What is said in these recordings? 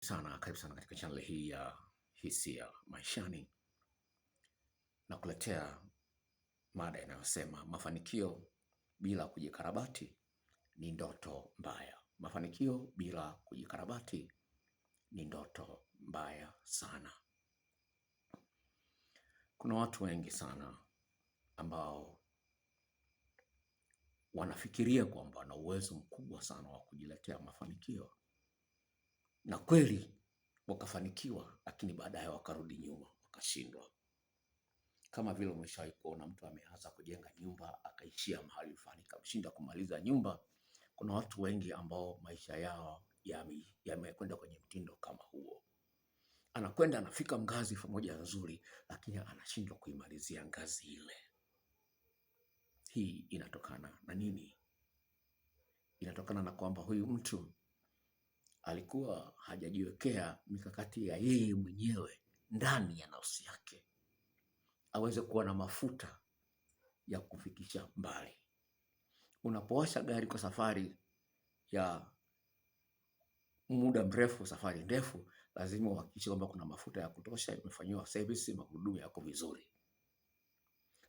Sana, karibu sana katika channel hii ya Hisia Maishani na kuletea mada inayosema mafanikio bila kujikarabati ni ndoto mbaya. Mafanikio bila kujikarabati ni ndoto mbaya sana. Kuna watu wengi sana ambao wanafikiria kwamba wana uwezo mkubwa sana wa kujiletea mafanikio, na kweli wakafanikiwa, lakini baadaye wakarudi nyuma wakashindwa. Kama vile umeshawahi kuona mtu ameanza kujenga nyumba akaishia mahali fulani, kamshinda kumaliza nyumba. Kuna watu wengi ambao maisha yao yamekwenda kwenye mtindo kama huo. Anakwenda anafika ngazi moja nzuri, lakini anashindwa kuimalizia ngazi ile. Hii inatokana na nini? Inatokana na kwamba huyu mtu alikuwa hajajiwekea mikakati ya yeye mwenyewe ndani ya nafsi yake aweze kuwa na mafuta ya kufikisha mbali. Unapowasha gari kwa safari ya muda mrefu, safari ndefu, lazima uhakikishe kwamba kuna mafuta ya kutosha, imefanyiwa service, magurudumu yako vizuri.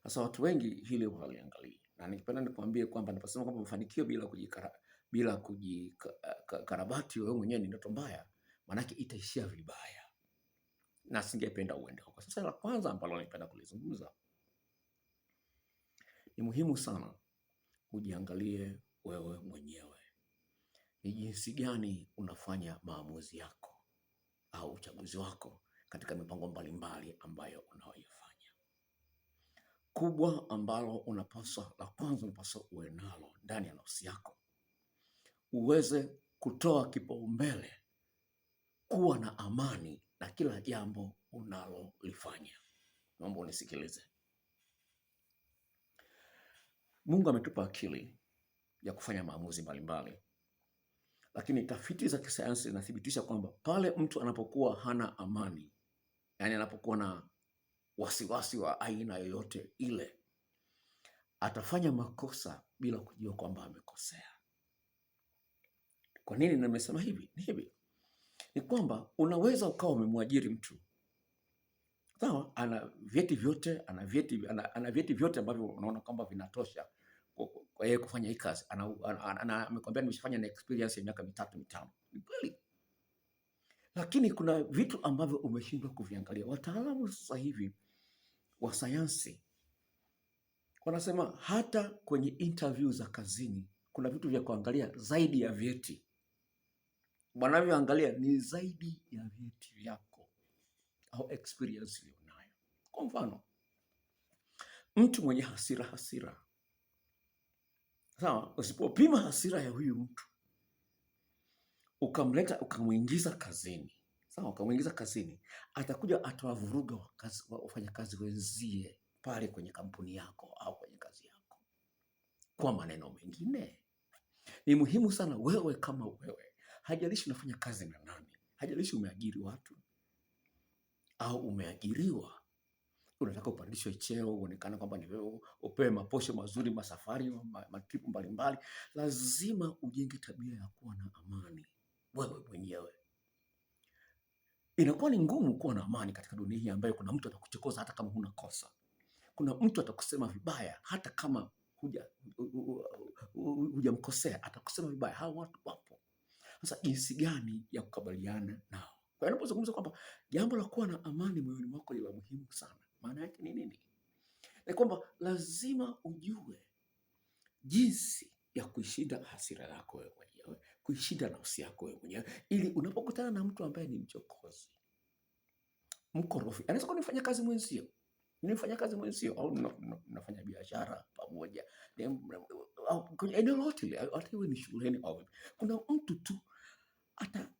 Sasa watu wengi hili hawaliangalii, na nikipenda nikwambie kwamba naposema kwamba mafanikio bila kujikara, bila kujikarabati wewe mwenyewe ni ndoto mbaya, maanake itaishia vibaya, na singependa uende huko. Sasa la kwanza ambalo ningependa kulizungumza ni muhimu sana ujiangalie wewe mwenyewe, ni jinsi gani unafanya maamuzi yako au uchaguzi wako katika mipango mbalimbali ambayo unaoifanya. Kubwa ambalo unapaswa, la kwanza unapaswa uwe nalo ndani ya nafsi yako, uweze kutoa kipaumbele kuwa na amani na kila jambo unalolifanya. Naomba unisikilize. Mungu ametupa akili ya kufanya maamuzi mbalimbali, lakini tafiti za kisayansi zinathibitisha kwamba pale mtu anapokuwa hana amani, yani anapokuwa na wasiwasi wa aina yoyote ile, atafanya makosa bila kujua kwamba amekosea. Kwa nini nimesema hivi? Ni hivi, ni kwamba unaweza ukawa umemwajiri mtu sawa, ana vyeti vyote, ana vyeti, ana vyeti vyote ambavyo unaona kwamba vinatosha kwa yeye kufanya hii kazi. Amekwambia nimeshafanya na experience ya miaka mitatu mitano, ni kweli, lakini kuna vitu ambavyo umeshindwa kuviangalia. Wataalamu sasa hivi wa sayansi wanasema hata kwenye interview za kazini kuna vitu vya kuangalia zaidi ya vyeti. Wanavyoangalia ni zaidi ya vyeti vyako au experience ulionayo. Kwa mfano, mtu mwenye hasira hasira, sawa, usipopima hasira ya huyu mtu ukamleta ukamwingiza kazini, sawa, ukamwingiza kazini, atakuja atawavuruga wafanyakazi wenzie pale kwenye kampuni yako au kwenye kazi yako. Kwa maneno mengine, ni muhimu sana wewe kama wewe, hajalishi unafanya kazi na nani, hajalishi umeajiri watu au umeajiriwa, unataka upandishwe cheo, uonekane kwamba ni wewe, upewe maposho mazuri, masafari, matripu mbalimbali, lazima ujenge tabia ya kuwa na amani wewe mwenyewe. Inakuwa ni ngumu kuwa na amani katika dunia hii ambayo kuna mtu atakuchokoza hata kama huna kosa. Kuna mtu atakusema vibaya hata kama hujamkosea, atakusema vibaya. Hawa watu wapo. Sasa jinsi gani ya kukabiliana nao? Kwa hiyo unapozungumza kwamba jambo la kuwa na amani moyoni mwako ni la muhimu sana, maana yake ni nini? Ni kwamba lazima ujue jinsi ya kuishinda hasira yako wewe mwenyewe, kuishinda nafsi yako wewe mwenyewe, ili unapokutana na mtu ambaye ni mchokozi, mkorofi, anaweza kuwa ni mfanyakazi mwenzio, ni mfanyakazi mwenzio au mnafanya biashara pamoja, au kwenye eneo lolote ile, hata iwe ni shuleni au vipi, kuna mtu tu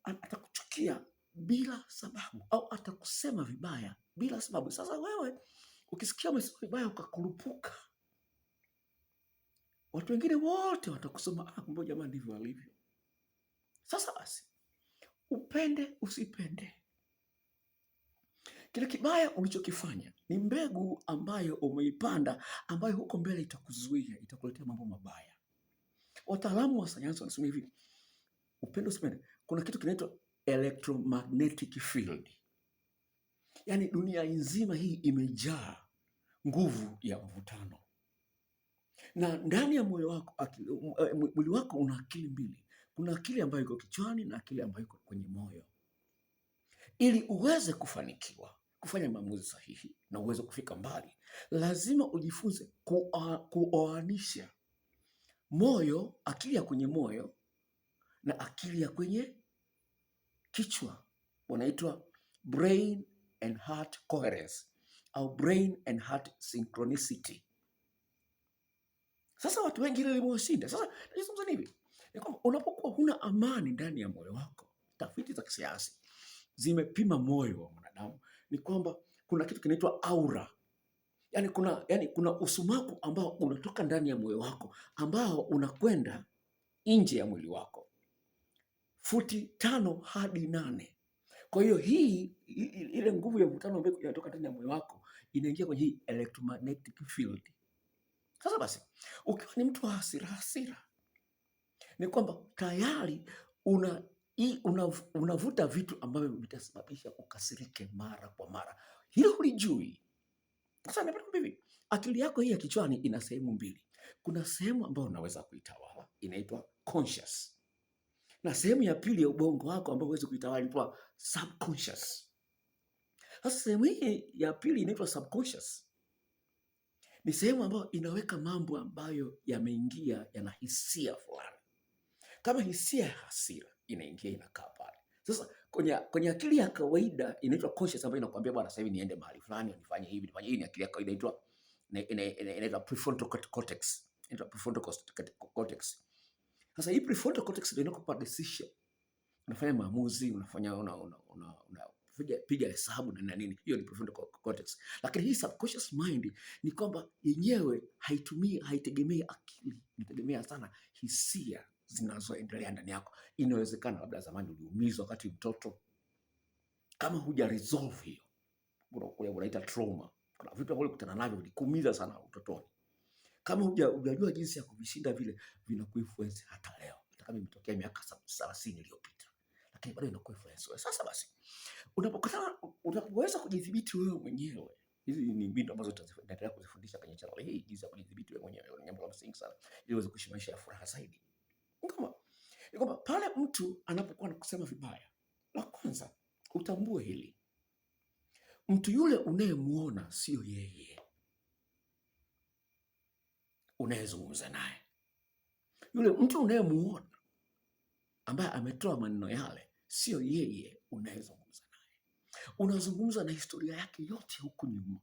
atakuchukia bila sababu au atakusema vibaya bila sababu. Sasa wewe ukisikia umesema vibaya ukakurupuka, watu wengine wote watakusema, ah, kumbe jamaa ndivyo alivyo. Sasa basi, upende usipende, kile kibaya ulichokifanya ni mbegu ambayo umeipanda, ambayo huko mbele itakuzuia, itakuletea mambo mabaya. Wataalamu wa sayansi wanasema hivi, upende usipende, kuna kitu kinaitwa electromagnetic field. Yaani dunia nzima hii imejaa nguvu ya mvutano, na ndani ya moyo wako, mwili wako una akili mbili. Kuna akili ambayo iko kichwani na akili ambayo iko kwenye moyo. Ili uweze kufanikiwa kufanya maamuzi sahihi na uweze kufika mbali, lazima ujifunze kuoanisha moyo, akili ya kwenye moyo na akili ya kwenye kichwa, wanaitwa brain and heart coherence au brain and heart synchronicity. Sasa watu wengi ile limewashinda. Sasa nazungumza hivi ni kwamba unapokuwa huna amani ndani ya moyo wako, tafiti za kisayansi zimepima moyo wa mwanadamu ni kwamba kuna kitu kinaitwa aura. Yani kuna usumaku ambao unatoka ndani ya moyo wako ambao unakwenda nje ya mwili wako futi 5 hadi 8. Kwa hiyo hii ile nguvu ya mvutano ambayo inatoka ndani ya moyo wako inaingia kwenye hii electromagnetic field. Sasa basi, ukiwa ni mtu wa hasira hasira, ni kwamba tayari unavuta vitu ambavyo vitasababisha ukasirike mara kwa mara. Hilo hulijui. Sasa napenda hivi, akili yako hii ya kichwani ina sehemu mbili. Kuna sehemu ambayo unaweza kuitawala inaitwa conscious, na sehemu ya pili ya ubongo wako ambayo huwezi kuitawala inaitwa subconscious. Sasa sehemu hii ya pili inaitwa subconscious, ni sehemu ambayo inaweka mambo ambayo yameingia yana hisia fulani, kama hisia ya hasira inaingia inakaa pale. Sasa kwenye akili ya kawaida inaitwa conscious, ambayo inakuambia bwana, sasa hivi niende mahali fulani, nifanye hivi, nifanye hivi. Ni akili ya kawaida inaitwa prefrontal cortex, inaitwa prefrontal cortex. Sasa hii prefrontal cortex ndio inakupa decision, unafanya maamuzi, unafanya una, una, una, una piga hesabu na nini, hiyo ni prefrontal cortex. Lakini hii subconscious mind ni kwamba yenyewe haitumii, haitegemei akili, inategemea sana hisia zinazoendelea ndani yako. Inawezekana labda zamani uliumizwa wakati mtoto, kama huja resolve hiyo, unaita trauma. Kuna vitu ambavyo ulikutana navyo vilikuumiza sana utotoni, kama hujajua jinsi ya kuvishinda vile, vinakuinfluence hata leo, hata kama imetokea miaka 30 iliyopita, lakini bado inakuinfluence wewe. Sasa basi, unapokutana, unapoweza kujidhibiti wewe mwenyewe, hizi ni mbinu ambazo tutaendelea kuzifundisha kwenye channel hii, jinsi ya kujidhibiti wewe mwenyewe ni jambo la msingi sana, ili uweze kuishi maisha ya furaha zaidi. Ni kwamba pale mtu anapokuwa anakusema vibaya, la kwanza utambue hili, mtu yule unayemuona sio yeye unayezungumza naye. Yule mtu unayemuona ambaye ametoa maneno yale sio yeye unayezungumza naye. Unazungumza na historia yake yote huku nyuma,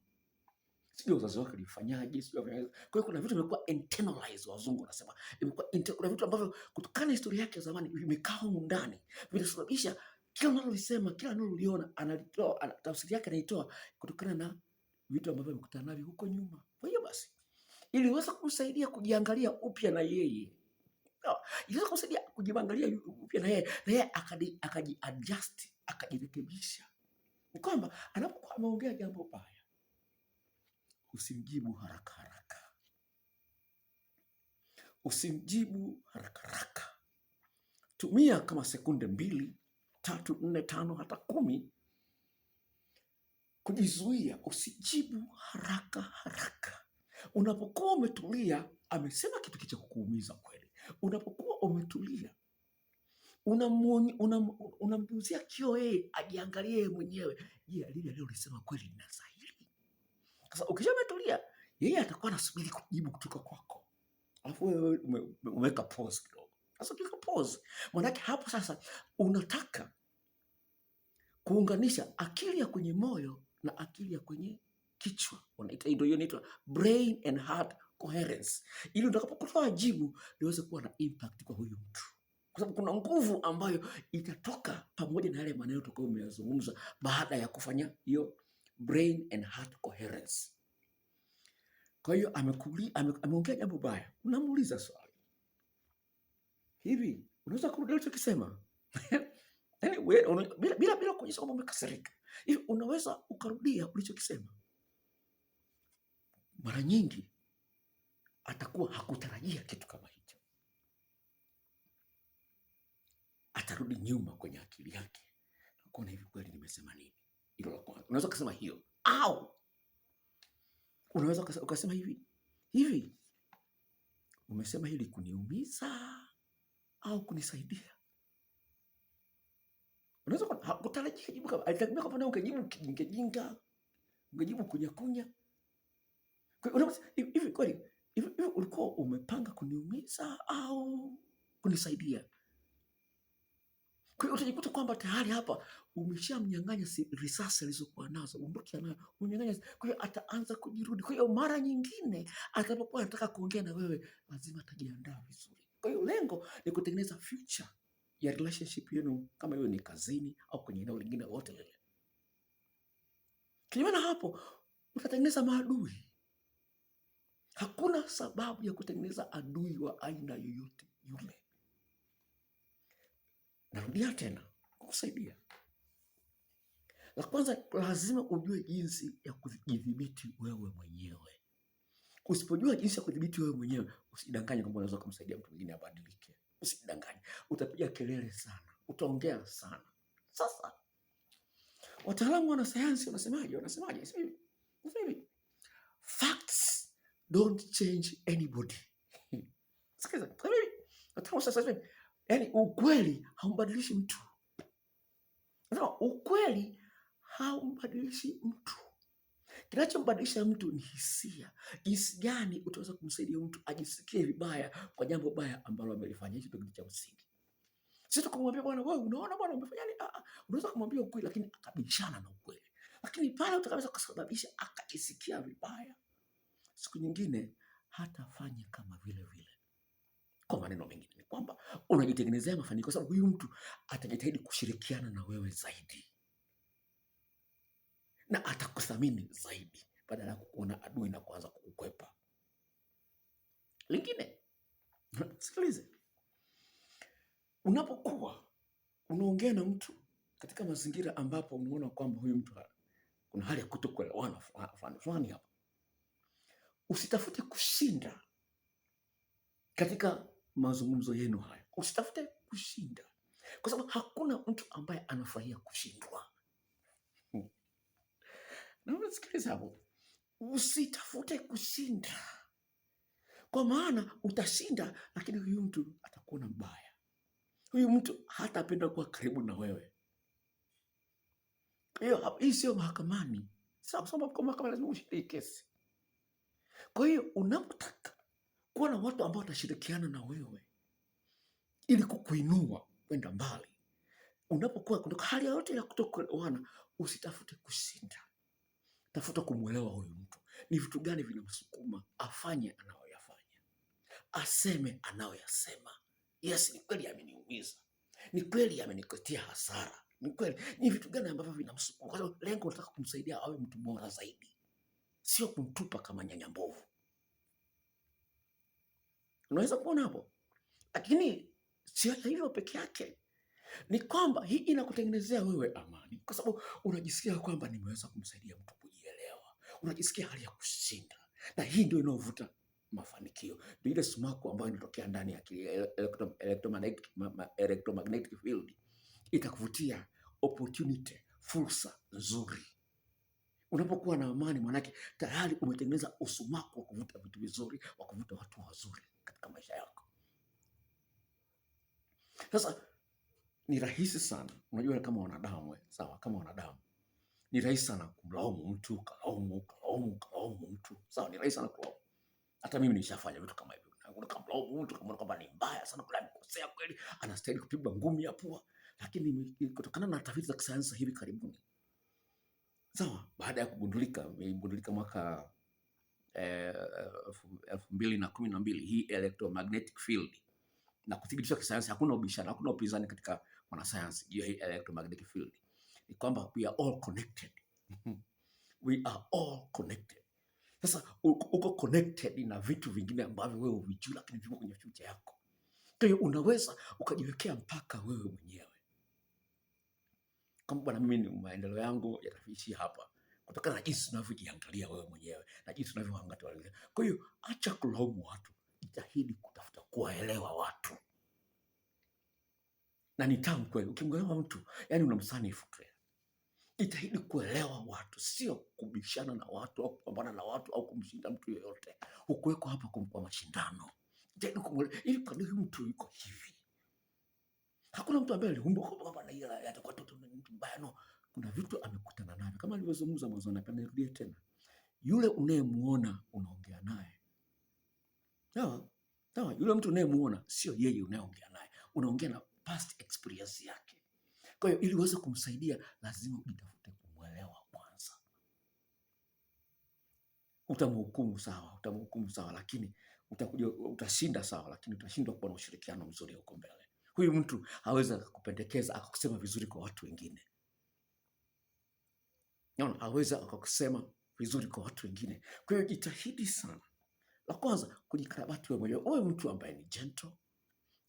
sijui wazazi wake walifanyaje, sijui. Kwa hiyo kuna vitu vimekuwa internalized, wazungu wanasema imekuwa, kuna vitu ambavyo kutokana na historia yake ya zamani vimekaa humu ndani, vinasababisha kila unalolisema, kila unaloliona analitoa, tafsiri yake anaitoa kutokana na vitu ambavyo amekutana navyo huko nyuma. Kwa hiyo basi, ili uweze kumsaidia kujiangalia upya na yeye, no, iliweza kumsaidia kujiangalia upya na yeye akaji adjust, akajirekebisha, ni kwamba anapokuwa ameongea jambo baya usimjibu haraka haraka, usimjibu haraka haraka. Tumia kama sekunde 2, 3, 4, 5 hata 10 kujizuia, usijibu haraka haraka. Unapokuwa umetulia, amesema kitu kicha kukuumiza kweli. Unapokuwa umetulia, unamgeuzia kioo yeye ajiangalie yeye mwenyewe. Je, lile alilolisema kweli linastahili? Sasa ukishametulia, yeye atakuwa anasubiri kujibu kutoka kwako, alafu wewe umeweka pause kidogo. Sasa ukiweka pause, maanake hapo sasa unataka kuunganisha akili ya kwenye moyo na akili ya kwenye kichwa, unaita ndio hiyo inaitwa brain and heart coherence, ili utakapokutoa jibu liweze kuwa na impact kwa huyu mtu, kwa sababu kuna nguvu ambayo itatoka pamoja na yale maneno utakayo umeyazungumza baada ya kufanya hiyo brain and heart coherence. Kwa hiyo ameongea jambo baya, unamuuliza swali hivi, unaweza kurudia ulichokisema? Yaani bila kuonyesha kwamba umekasirika, hivi unaweza ukarudia ulichokisema? Mara nyingi atakuwa hakutarajia kitu kama hicho, atarudi nyuma kwenye akili yake. Kuona hivi kweli nimesema nini? Hilo la kwanza. Unaweza kusema hiyo au unaweza ukasema hivi hivi, umesema hili kuniumiza au kunisaidia? Unaweza kutarajia jibu kama alitegemea kwamba ungejibu kijingajinga, ungejibu kunyakunya. Hivi kweli hivi ulikuwa umepanga kuniumiza au kunisaidia? Kwa hiyo utajikuta kwamba tayari hapa umeshamnyang'anya risasi alizokuwa nazo, bunduki anayo, umemnyang'anya. Kwa hiyo ataanza kujirudi. Kwa hiyo mara nyingine atakapokuwa anataka kuongea na wewe, lazima atajiandaa vizuri. Kwa hiyo lengo ni kutengeneza future ya relationship yenu, kama hiyo ni kazini au kwenye eneo lingine lolote lile. Kinyume na hapo, utatengeneza maadui. Hakuna sababu ya kutengeneza adui wa aina yoyote yule. Narudia tena kukusaidia. La kwanza, lazima ujue jinsi ya kujidhibiti wewe mwenyewe. Usipojua jinsi ya kudhibiti wewe mwenyewe, usidanganye kwamba unaweza kumsaidia mtu mwingine abadilike. Usidanganye, utapiga kelele sana, utaongea sana. Sasa wataalamu wana sayansi wanasemaje? Wanasemaje? Hivi, facts don't change anybody. Sikiza, wataalamu sasa, yaani ukweli haumbadilishi mtu. Nasema ukweli haumbadilishi mtu. Kinachombadilisha mtu ni hisia. Jinsi gani utaweza kumsaidia mtu ajisikie vibaya kwa jambo baya ambalo amelifanya. Hicho ndio kitu cha msingi. Sio tu kumwambia bwana, wewe unaona bwana umefanya nini? Ah, unaweza kumwambia ukweli lakini akabishana na ukweli. Lakini pale utakaweza kusababisha akajisikia vibaya, siku nyingine hatafanya kama vile vile. Kwa maneno mengine ni kwamba unajitengenezea mafanikio, kwa sababu huyu mtu atajitahidi kushirikiana na wewe zaidi na atakuthamini zaidi badala ya kukuona adui na kuanza kukukwepa. Lingine, sikilize, unapokuwa unaongea na mtu katika mazingira ambapo unaona kwamba huyu mtu kuna hali ya kutokuelewana fulani fulani hapa, usitafute kushinda katika mazungumzo yenu haya, usitafute kushinda, kwa sababu hakuna mtu ambaye anafurahia kushindwa. Na sikiliza hapo, usitafute kushinda, kwa maana utashinda, lakini huyu mtu atakuona mbaya. Huyu mtu hatapenda kuwa karibu na wewe. Hiyo hii sio mahakamani. Sasa kwa mahakama lazima ushinde kesi. Kwa hiyo unapotaka kuwa na watu ambao watashirikiana na wewe ili kukuinua kwenda mbali, unapokuwa kutoka hali yoyote ya kutokuelewana, usitafute kushinda, tafuta kumwelewa huyu mtu, ni vitu gani vinamsukuma afanye anayoyafanya, aseme anayoyasema. Yes, ni kweli ameniumiza, ni kweli amenikotea hasara, ni kweli. Ni vitu gani ambavyo vinamsukuma? Kwa sababu lengo nataka kumsaidia awe mtu bora zaidi, sio kumtupa kama nyanya mbovu. Unaweza kuona hapo, lakini sio hivyo peke yake, ni kwamba hii inakutengenezea wewe amani, kwa sababu unajisikia kwamba nimeweza kumsaidia mtu kujielewa, unajisikia hali ya kushinda, na hii ndio inayovuta mafanikio, ndio ile sumaku ambayo inatokea ndani ya akili, electromagnetic field itakuvutia opportunity, fursa nzuri. Unapokuwa na amani, manake tayari umetengeneza usumaku wa kuvuta vitu vizuri, wa kuvuta watu wazuri katika maisha yako. Sasa ni rahisi sana, unajua kama wanadamu, sawa, kama wanadamu ni rahisi sana kumlaumu mtu, kalaumu, kalaumu, kalaumu mtu, sawa, ni rahisi sana kulaumu. Hata mimi nishafanya vitu kama hivyo, kamlaumu mtu, kamwona kwamba ni mbaya sana, kule amekosea kweli, anastahili kupigwa ngumi ya pua. Lakini kutokana na tafiti za kisayansi hivi karibuni, sawa, baada ya kugundulika, imegundulika mwaka 2012 hii electromagnetic field na kuthibitishwa kisayansi, hakuna ubishano, hakuna upinzani katika wanasayansi juu ya hii electromagnetic field, ni kwamba we are all connected. We are all connected. Sasa uko connected na vitu vingine ambavyo wewe huvijui, lakini viko kwenye future yako. Kwa hiyo unaweza ukajiwekea mpaka wewe mwenyewe kama bwana, mimi ni maendeleo yangu yataishia hapa, kutokana na jinsi unavyojiangalia wewe mwenyewe na jinsi unavyoangalia wengine. Kwa hiyo acha kulaumu watu, jitahidi kutafuta kuwaelewa watu. Na ni tamu kweli. Ukimwelewa mtu, yani unamsanifu tu. Jitahidi kuelewa watu, sio kubishana na watu au kupambana na watu au kumshinda mtu yoyote. Hukuwekwa hapa kwa mashindano. Jitahidi kumwelewa ili kwa nini mtu yuko hivi. Hakuna mtu ambaye aliumbwa kwamba na yeye atakuwa tu mtu mbaya, no. Kuna vitu amekutana navyo kama nilivyozungumza mwanzo, na nirudie tena, yule unayemuona unaongea naye, sawa sawa, yule mtu unayemuona sio yeye unayeongea naye, unaongea na past experience yake. Kwa hiyo ili uweze kumsaidia lazima ujitafute kumwelewa kwanza. Utamhukumu sawa, utamhukumu sawa, lakini utakuja utashinda sawa, lakini utashindwa kuwa na ushirikiano mzuri huko mbele. Huyu mtu hawezi akakupendekeza akakusema vizuri kwa watu wengine. Naona hawezi akakusema vizuri kwa watu wengine. Kwa hiyo jitahidi sana, la kwanza kujikarabati wewe mwenyewe, uwe mtu ambaye ni gentle,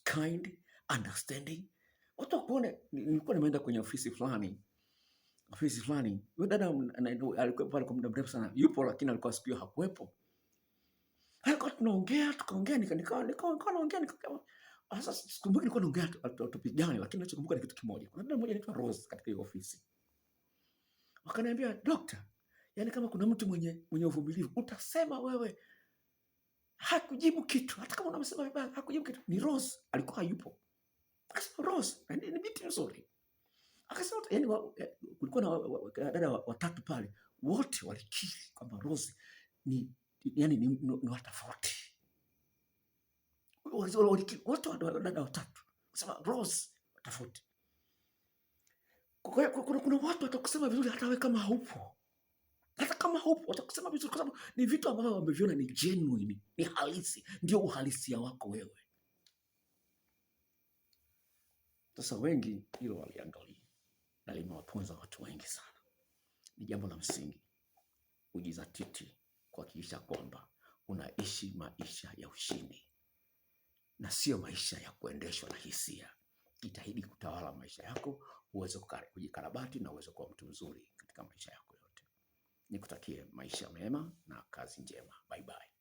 kind, understanding. Watu wakuone. Nilikuwa nimeenda kwenye ofisi fulani, yule dada alikuwa pale kwa muda mrefu sana, yupo lakini alikuwa siku hiyo hakuwepo. Alikuwa tunaongea, tukaongea, nika nika nika naongea, nika sasa sikumbuki nilikuwa naongea topic gani, lakini ninachokumbuka ni kitu kimoja. Kuna dada mmoja anaitwa Rose katika hiyo ofisi. Wakaniambia, "Doctor, yani kama kuna mtu mwenye uvumilivu, utasema wewe hakujibu kitu, hata kama unamsema vibaya, hakujibu kitu." Ni Rose, alikuwa hayupo. Akasema Rose, ni binti nzuri. Akasema yani kulikuwa na dada watatu pale, wote walikiri kwamba Rose ni yani ni wa tofauti. Wote dada watatu. Akasema Rose tofauti. Kwa hiyo kuna watu watakusema vizuri hata wewe kama haupo. Hata kama haupo watakusema vizuri kwa sababu ni vitu ambavyo wameviona ni genuine, ni halisi, ndio uhalisia wako wewe. Sasa wengi hilo waliangalia na limewaponza watu wengi sana. Ni jambo la msingi ujizatiti kuhakikisha kwamba unaishi maisha ya ushindi na sio maisha ya kuendeshwa na hisia. Jitahidi kutawala maisha yako, uweze kujikarabati na uweze kuwa mtu mzuri katika maisha yako yote. Nikutakie maisha mema na kazi njema. Bye bye.